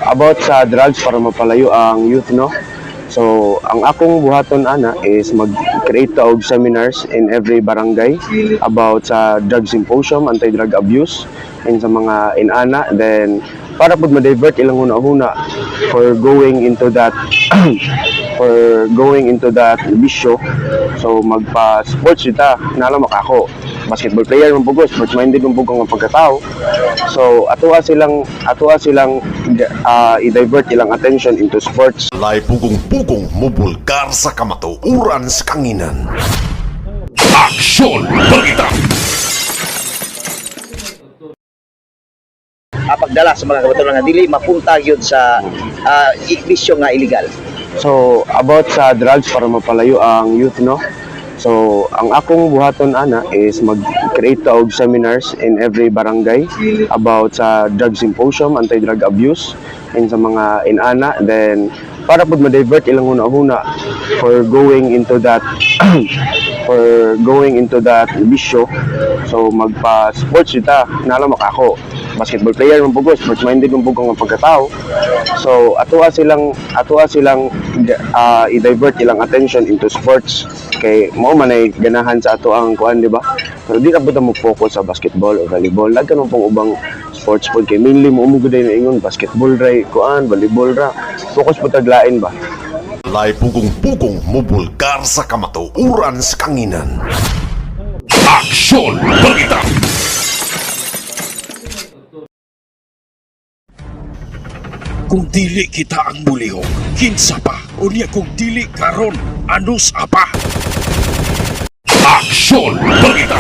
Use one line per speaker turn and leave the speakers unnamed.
About sa drugs para mapalayo ang youth, no? So, ang akong buhaton ana is mag-create ta og seminars in every barangay about sa drug symposium, anti-drug abuse, and sa mga inana. Then, para pud ma-divert ilang huna-huna for going into that bisyo. So, magpa-sports ta. Nala ako, basketball player man pud ko, sports minded man pud ko nga pagkatao. So, atoa silang i-divert ilang attention into sports.
Lay pugong-pugong mubulgar sa kamatuoran sa kanginan. Aksyon Balita!
Pagdala sa mga kabataan nga dili mapunta gyud sa bisyo nga illegal.
So, about sa drugs para mapalayo ang youth, no? So, ang akong buhaton ana is mag-create ta og seminars in every barangay about sa drug symposium, anti-drug abuse, and sa mga inana. Then, para pud ma-divert ilang huna-huna for going into that bisyo. So, magpa-sports ta. Nala ako, basketball player man pud ko, sports minded man pud ko nga pagkatao. So, atoa silang i-divert ilang attention into sports kay mao man ay ganahan sa ato ang kuan, di ba? Pero di ra pud ta mo focus sa basketball or volleyball. Daghan man pong ubang sports pod kay mainly mo gud na ingon basketball ra, kuan, volleyball ra. Focus pud tag lain ba.
Lay pugong-pugong mubulgar sa kamatuoran sa kanginan. Aksyon Balita!
Kung dili kita ang mulihok, kinsa pa? Unya kung dili karon, anus pa? Aksyon Balita!